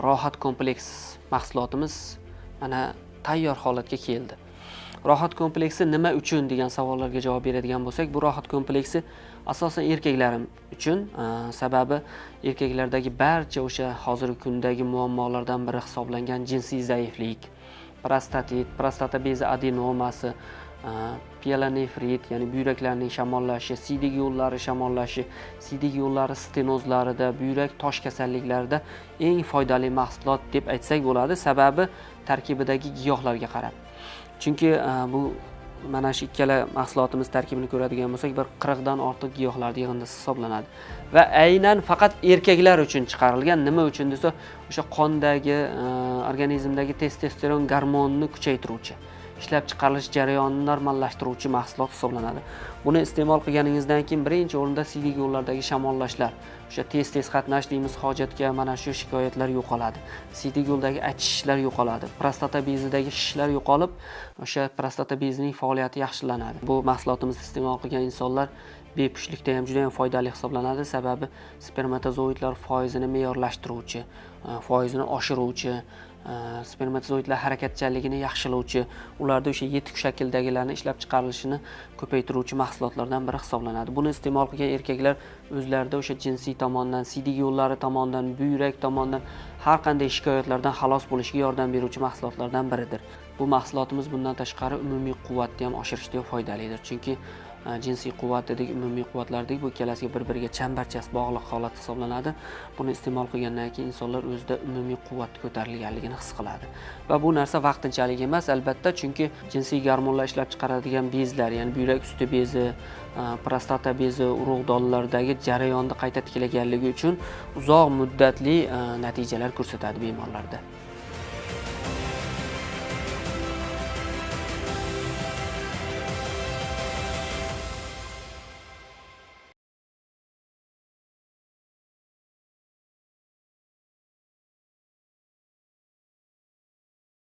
Rohat kompleks mahsulotimiz mana tayyor holatga keldi. Rohat kompleksi nima uchun degan savollarga javob beradigan bo'lsak, bu rohat kompleksi asosan erkaklar uchun, sababi erkaklardagi barcha o'sha hozirgi kundagi muammolardan biri hisoblangan jinsiy zaiflik, prostatit, prostata bezi adenomasi, pielonefrit, ya'ni buyraklarning shamollashi, siydik yo'llari shamollashi, siydik yo'llari stenozlarida, buyrak tosh kasalliklarida eng foydali mahsulot deb aytsak bo'ladi, sababi tarkibidagi giyohlarga qarab. Chunki bu mana shu ikkala mahsulotimiz tarkibini ko'radigan bo'lsak, bir 40 dan ortiq giyohlarning yig'indisi hisoblanadi va aynan faqat erkaklar uchun chiqarilgan. Nima uchun desa, o'sha qondagi, organizmdagi testosteron gormonini kuchaytiruvchi, ishlab chiqarilish jarayonini normallashtiruvchi mahsulot hisoblanadi. Buni iste'mol qilganingizdan keyin birinchi o'rinda siydik yo'llardagi shamollashlar, o'sha tez-tez qatnash deymiz hojatga, mana shu shikoyatlar yo'qoladi. Siydik yo'ldagi achishishlar yo'qoladi. Prostata bezidagi shishlar yo'qolib, o'sha prostata bezining faoliyati yaxshilanadi. Bu mahsulotimizni iste'mol qilgan insonlar bepushtlikda ham juda ham foydali hisoblanadi, sababi spermatozoidlar foizini me'yorlashtiruvchi, foizini oshiruvchi, spermatozoidlar harakatchanligini yaxshilovchi, ularda o'sha yetuk shakldagilarni ishlab chiqarilishini ko'paytiruvchi mahsulotlardan biri hisoblanadi. Buni iste'mol qilgan erkaklar o'zlarida o'sha jinsiy tomondan, siydik yo'llari tomondan, buyrak tomondan har qanday shikoyatlardan xalos bo'lishga yordam beruvchi mahsulotlardan biridir. Bu mahsulotimiz bundan tashqari umumiy quvvatni ham oshirishda foydalidir. Chunki jinsiy quvvat dedik, umumiy quvvatlar dedik, bu ikkalasiga bir-biriga chambarchas bog'liq holat hisoblanadi. Buni iste'mol qilgandan keyin insonlar o'zida umumiy quvvat ko'tarilganligini his qiladi. Va bu narsa vaqtinchalik emas, albatta, chunki jinsiy gormonlar ishlab chiqaradigan bezlar, ya'ni buyrak usti bezi, prostata bezi, urug'donlardagi jarayonni qayta tiklaganligi uchun uzoq muddatli natijalar ko'rsatadi bemorlarda.